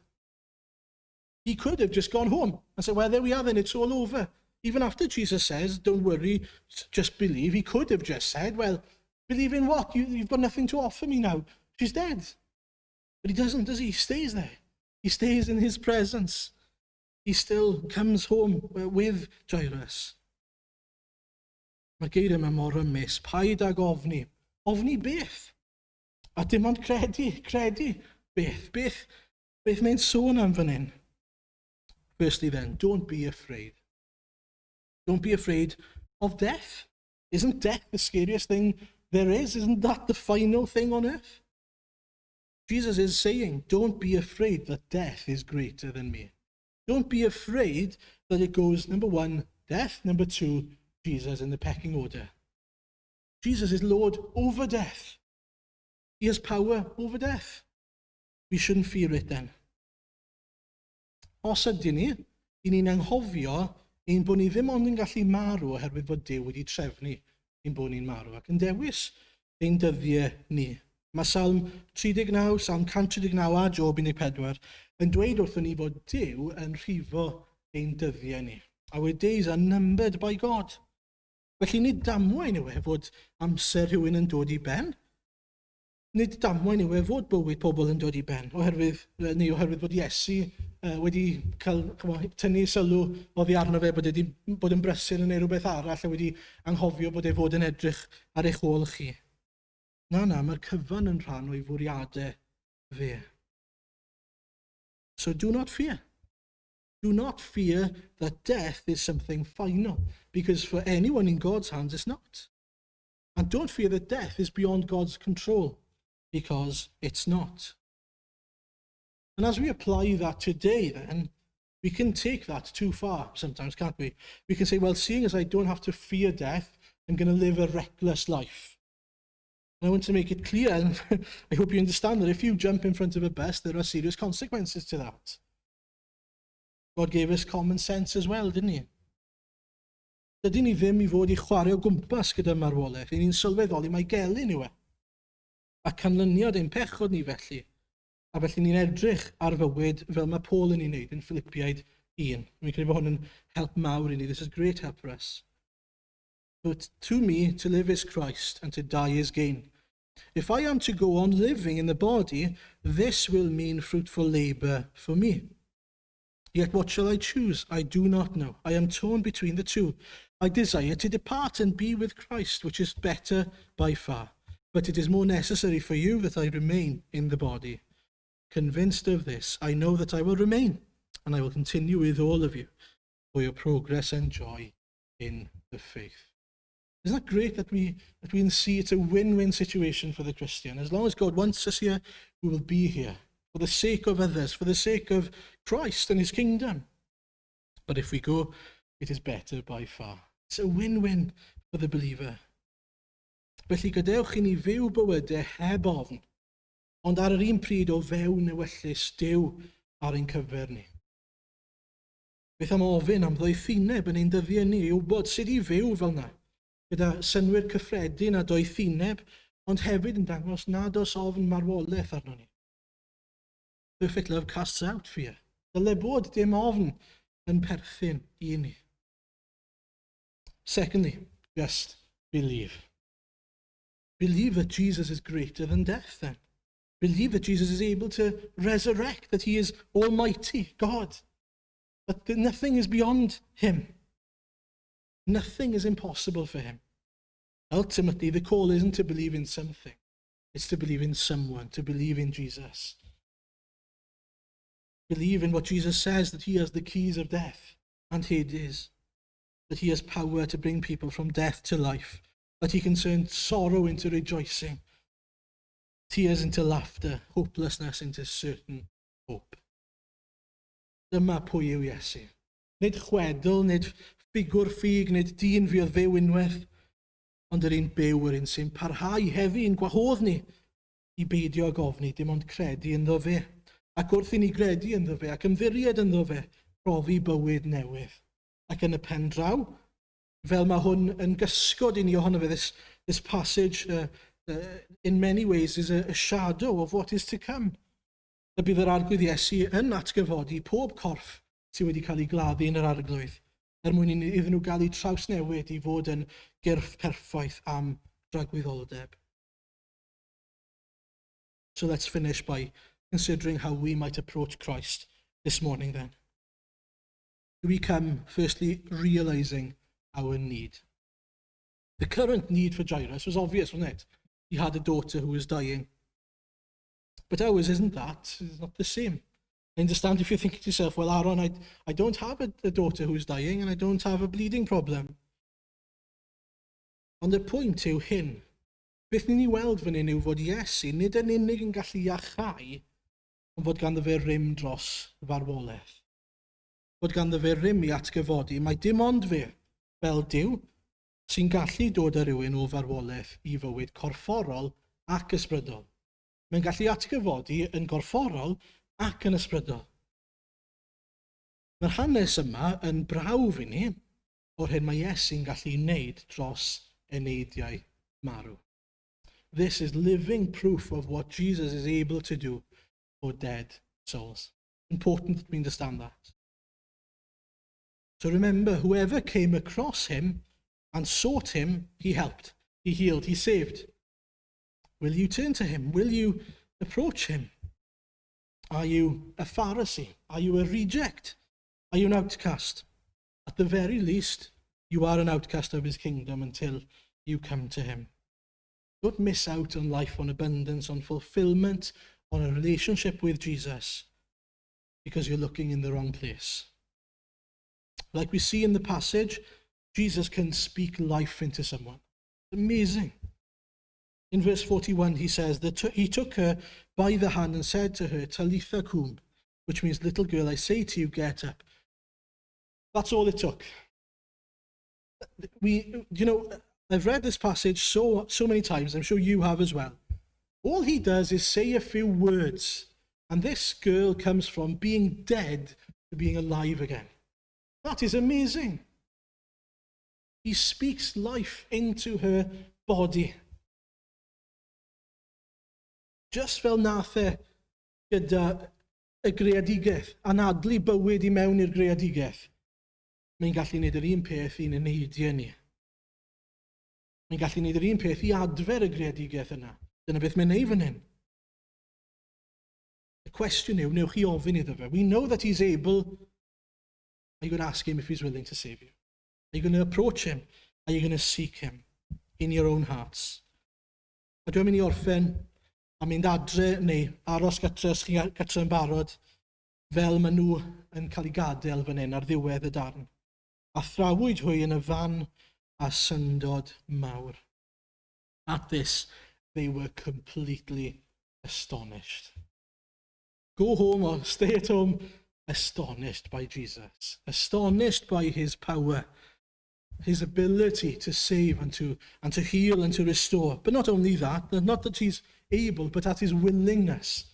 He could have just gone home and said, "Well, there we are then, it's all over." Even after Jesus says, "Don't worry, just believe," he could have just said, "Well, believe in what? You've got nothing to offer me now. She's dead." But he doesn't, does he? He stays there. He stays in his presence. He still comes home with Jairus. Mae'r geiriau yma mor rymus. Paid ag ofni. Ofni beth? A dim ond credu, credu beth? Beth mae'n sôn am fan hyn? Firstly then, don't be afraid. Don't be afraid of death. Isn't death the scariest thing there is? Isn't that the final thing on earth? Jesus is saying, "Don't be afraid that death is greater than me." Don't be afraid that it goes, number one, death, number two, Jesus in the pecking order. Jesus is Lord over death. He has power over death. We shouldn't fear it then. Os ydyn ni, i ni'n anghofio ein bod ni ddim ond yn gallu marw oherwydd fod Duw wedi trefnu ein bod ni'n marw ac yn dewis ein dyddiau ni. Mae Salm 39, Salm 139 a Job 14 yn dweud wrthon ni fod Duw yn rhifo ein dyddiau ni. Our days are numbered by God. Felly nid damwain yw e fod amser rhywun yn dod i ben. Nid damwain yw e fod bywyd pobl yn dod i ben, oherwydd, neu oherwydd bod Iesu wedi cael, ch'mo', tynnu sylw oddi arno fe bod e wedi bod yn brysur yn neud rhywbeth arall a wedi anghofio bod e fod yn edrych ar eich ôl chi. Na, mae'r cyfan yn rhan o'i fwriadau fe. So do not fear. Do not fear that death is something final, because for anyone in God's hands it's not. And don't fear that death is beyond God's control, because it's not. And as we apply that today, then, we can take that too far sometimes, can't we? We can say, "Well, seeing as I don't have to fear death, I'm going to live a reckless life." And I want to make it clear, and I hope you understand that if you jump in front of a bus, there are serious consequences to that. God gave us common sense as well, didn't he? Dydyn ni ddim i fod i chwarae o gwmpas gyda marwolaeth. Ni'n sylweddoli mai gelyn yw e. A canlyniad ein pechod ni felly. A felly ni'n edrych ar fywyd fel mae Paul yn ei wneud yn Philippiaid 1. Mi'n credu bod hwn yn help mawr i ni. This is great help for us. "But to me, to live is Christ, and to die is gain. If I am to go on living in the body, this will mean fruitful labour for me. Yet what shall I choose? I do not know. I am torn between the two. I desire to depart and be with Christ, which is better by far. But it is more necessary for you that I remain in the body. Convinced of this, I know that I will remain, and I will continue with all of you for your progress and joy in the faith." Isn't that great that we can see it's a win-win situation for the Christian? As long as God wants us here, we will be here for the sake of others, for the sake of Christ and his kingdom. But if we go, it is better by far. It's a win-win for the believer. Felly gadewch i ni fyw bywydau heb ofn, ond ar yr un pryd o fewn ewyllys Duw ar ein cyfer ni. Beth am ofyn am ddoethineb yn ein dyddiau ni i wybod sut i fyw fel yna, gyda synnwyr cyffredin a doethineb, ond hefyd yn dangos nad oes ofn marwolaeth arno ni. Perfect love casts out fear. Dyle bod dim ofn yn perthyn i ni. Secondly, just believe. Believe that Jesus is greater than death then. Believe that Jesus is able to resurrect, that he is almighty God, that nothing is beyond him. Nothing is impossible for him. Ultimately, the call isn't to believe in something. It's to believe in someone, to believe in Jesus. Believe in what Jesus says, that he has the keys of death and Hades, that he has power to bring people from death to life, that he can turn sorrow into rejoicing, tears into laughter, hopelessness into certain hope. Dyma pwy yw Iesu. Nid chwedl, nid ffigwr ffug, nid dyn fuodd fyw unwaith, ond yr un byw, yr un sy'n parhau heddi yn gwahodd ni i beidio ag ofni, dim ond credu ynddo fe. Ac wrth i ni gredu ynddo fe ac ymddiried ynddo fe, profi bywyd newydd. Ac yn y pen draw, fel mae hwn yn gysgod i ni ohono fe, this passage in many ways is a shadow of what is to come. Y bydd yr Arglwydd Iesu yn atgyfodi pob corff sydd wedi cael ei gladdu yn yr Arglwydd, er mwyn iddyn nhw gael eu trawsnewid i fod yn gyrff perffaith am dragwyddoldeb. So let's finish by considering how we might approach Christ this morning then. Do we come, firstly, realizing our need? The current need for Jairus was obvious, wasn't it? He had a daughter who was dying. But ours isn't that. It's not the same. I understand if you're thinking to yourself, "Well, Aaron, I don't have a daughter who's dying and I don't have a bleeding problem." Ond y pwynt yw hyn. Beth ni'n ei weld fan hyn yw fod Iesu nid yn unig yn gallu iachau, ond fod ganddo fe rym dros farwolaeth. Fod ganddo fe rym i atgyfodi. Mae dim ond fe, fel Duw, sy'n gallu dod â rhywun o farwolaeth i fywyd corfforol ac ysbrydol. Mae'n gallu atgyfodi yn gorfforol ac yn ysbrydol. Mae'r hanes yma yn brawf i ni o'r hyn mae Iesu'n gallu wneud dros eneidiau marw. This is living proof of what Jesus is able to do for dead souls. Important that we understand that. So remember, whoever came across him and sought him, he helped, he healed, he saved. Will you turn to him? Will you approach him? Are you a Pharisee? Are you a reject? Are you an outcast? At the very least, you are an outcast of his kingdom until you come to him. Don't miss out on life, on abundance, on fulfillment, on a relationship with Jesus because you're looking in the wrong place. Like we see in the passage, Jesus can speak life into someone. Amazing. In verse 41, he says that he took her by the hand and said to her, "Talitha cum," which means, "Little girl, I say to you, get up." That's all it took. I've read this passage so, so many times, I'm sure you have as well. All he does is say a few words, and this girl comes from being dead to being alive again. That is amazing. He speaks life into her body. Just fel nath e gyda y greadigaeth, anadlu bywyd i mewn i'r greadigaeth, mae'n gallu gwneud yr un peth i'n eneidiau ni. Mae'n gallu gwneud yr un peth i adfer y greadigaeth yna. Dyna beth mae'n neud fan hyn. Y cwestiwn yw, newch chi ofyn iddo fe? We know that he's able. Are you going to ask him if he's willing to save you? Are you going to approach him? Are you going to seek him in your own hearts? A dwi'n mynd i orffen a mynd adre neu aros gatre os chi gatre yn barod, fel maen nhw yn cael ei gadael fan hyn ar ddiwedd y darn. A thrawyd hwy yn y fan â syndod mawr. At this, they were completely astonished. Go home or stay at home astonished by Jesus, astonished by his power, his ability to save and to heal and to restore. But not only that, not that he's able, but at his willingness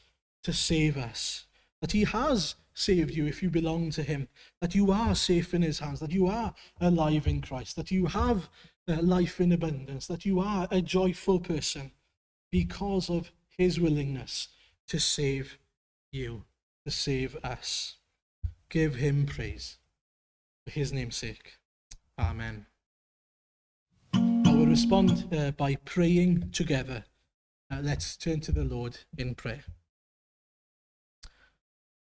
to save us. That he has saved you if you belong to him, that you are safe in his hands, that you are alive in Christ, that you have life in abundance, that you are a joyful person because of his willingness to save you, to save us. Give him praise for his name's sake. Amen. I will respond by praying together. Let's turn to the Lord in prayer.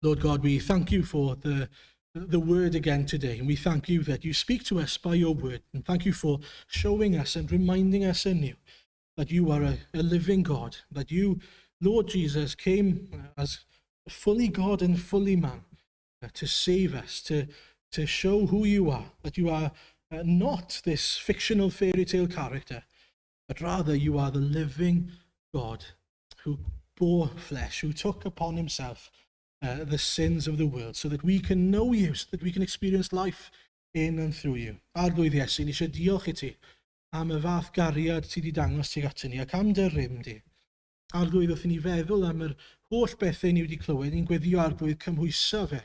Lord God, we thank you for the word again today, and we thank you that you speak to us by your word, and thank you for showing us and reminding us anew that you are a living God, that you, Lord Jesus, came as fully God and fully man to save us, to show who you are, that you are not this fictional fairy tale character, but rather you are the living God who bore flesh, who took upon himself the sins of the world so that we can know you, so that we can experience life in and through you. Arglwydd Iesu, ni eisiau diolch i ti am y fath gariad ti wedi dangos tuag ato ni ac am dy rym di. Arglwydd, wrth i ni feddwl am yr holl bethau ni wedi clywed, ni'n gweddio, Arglwydd, cymhwyso fe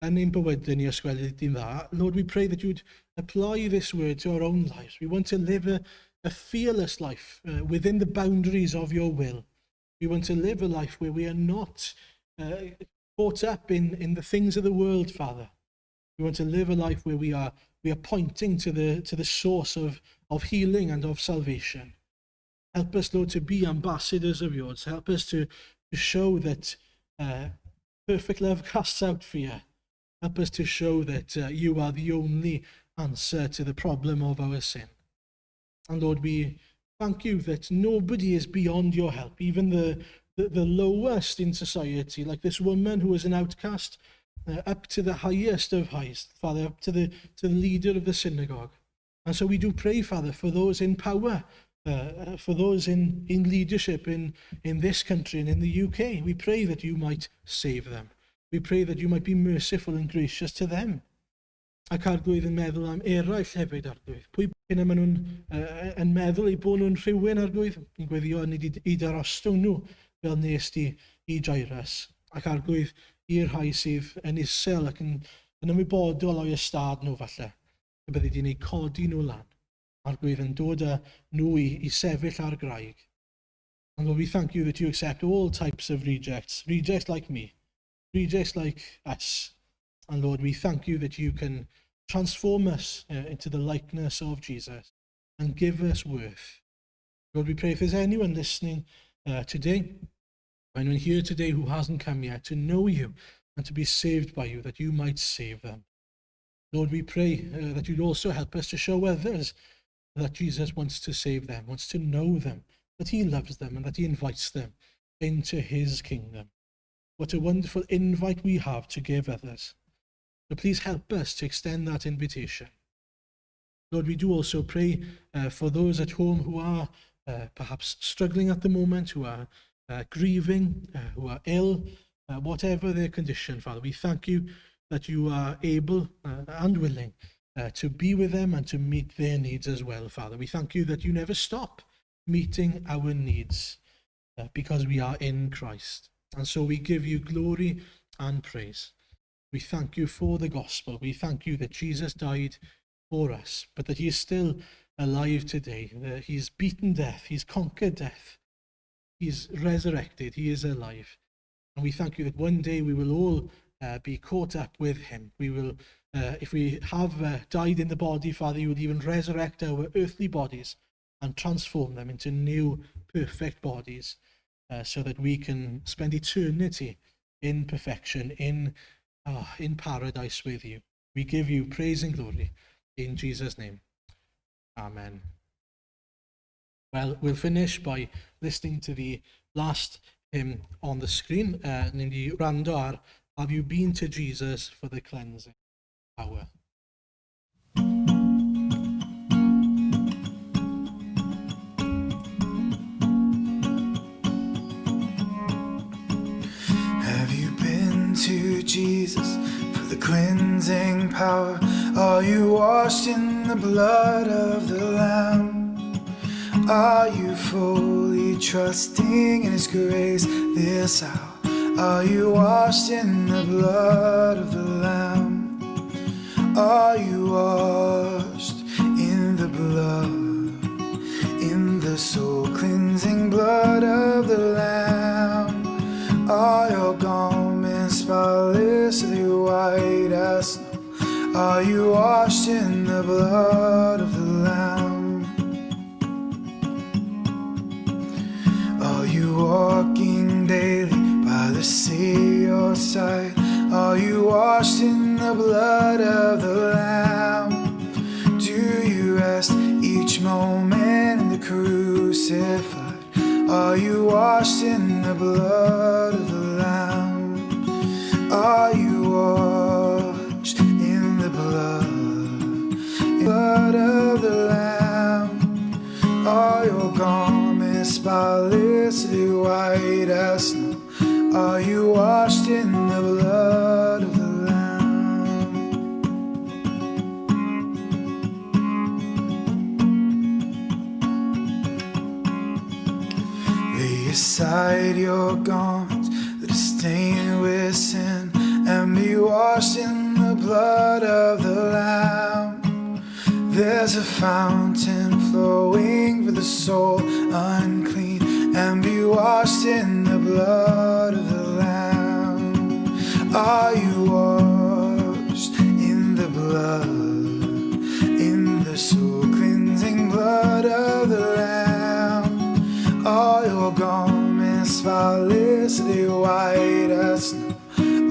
yn ein bywydau ni os gweli di'n dda. Lord, we pray that you'd apply this word to our own lives. We want to live a, a fearless life within the boundaries of your will. We want to live a life where we are not caught up in the things of the world, Father. We want to live a life where we are pointing to the source of healing and of salvation. Help us, Lord, to be ambassadors of yours. Help us to show that perfect love casts out fear. Help us to show that you are the only answer to the problem of our sin. And Lord, we thank you that nobody is beyond your help, even the lowest in society, like this woman who was an outcast, up to the highest of highs, Father, up to the leader of the synagogue. And so we do pray, Father, for those in power, for those in leadership in this country and in the UK. We pray that you might save them. We pray that you might be merciful and gracious to them. Ac Arglwydd, yn meddwl am eraill hefyd, Arglwydd. Pwy bynnag maen nhw'n yn meddwl eu bod nhw'n rhywun, Arglwydd. Ni'n gweddio yn i darostwng nhw fel nes di i Jairus. Ac Arglwydd, i'r rhai sydd yn isel ac yn ymwybodol o'i ystad nhw falle. Y byddi di'n eu codi nhw lan. Arglwydd, yn dod â nhw i sefyll ar graig. And Lord, we thank you that you accept all types of rejects, rejects like me, rejects like us. And Lord, we thank you that you can transform us into the likeness of Jesus and give us worth. Lord, we pray if there's anyone listening today, anyone here today who hasn't come yet to know you and to be saved by you, that you might save them. Lord, we pray that you'd also help us to show others that Jesus wants to save them, wants to know them, that he loves them and that he invites them into his kingdom. What a wonderful invite we have to give others. So please help us to extend that invitation. Lord, we do also pray for those at home who are perhaps struggling at the moment, who are grieving, who are ill, whatever their condition, Father. We thank you that you are able and willing to be with them and to meet their needs as well, Father. We thank you that you never stop meeting our needs because we are in Christ. And so we give you glory and praise. We thank you for the gospel. We thank you that Jesus died for us, but that he is still alive today. That he's beaten death, he's conquered death, he's resurrected, he is alive. And we thank you that one day we will all be caught up with him. We will, if we have died in the body, Father, you would even resurrect our earthly bodies and transform them into new, perfect bodies so that we can spend eternity in perfection, in paradise with you. We give you praise and glory in Jesus' name. Amen. Well, we'll finish by listening to the last hymn on the screen. Ni'n di wrando ar "Have You Been to Jesus for the Cleansing Power?"
Have you been to Jesus for the cleansing power? Are you washed in the blood of the Lamb? Are you fully trusting in His grace this hour? Are you washed in the blood of the Lamb? Are you washed in the blood, in the soul cleansing blood of the Lamb? Are your garments spotless, are they white as snow? Are you washed in the blood of the Lamb? Are you walking daily by the Savior's side? Are you washed in the blood of the Lamb? Do you rest each moment in the crucified? Are you washed in the blood of the Lamb? Are you washed in the blood of the Lamb? Are your garments spotless, are they white as snow? Are you washed in the blood of the Lamb? Lay aside your garments that are stained with sin and be washed in the blood of the Lamb. There's a fountain flowing for the soul unclean, and be washed in the blood of the Lamb. Are you washed in the blood, in the soul cleansing blood of the Lamb? Are your garments spotlessly white as snow?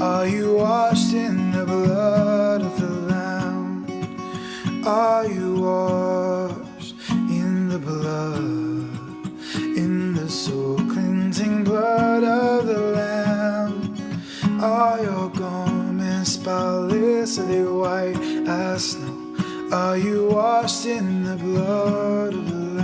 Are you washed in the blood of the Lamb? Are you washed in the blood, in the soul cleansing blood of the Lamb? Are your garments spotlessly white as snow? Are you washed in the blood of the Lamb?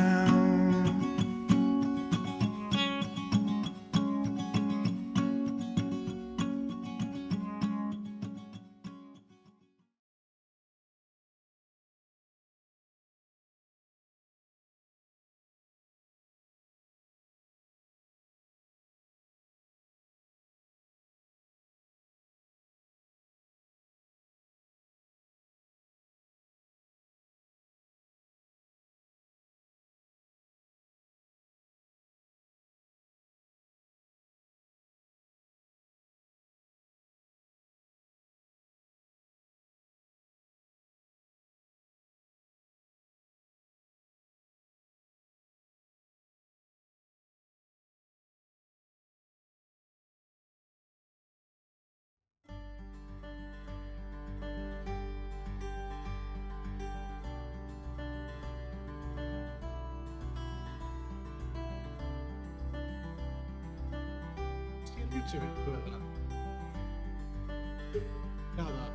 To it, whoever. Now that.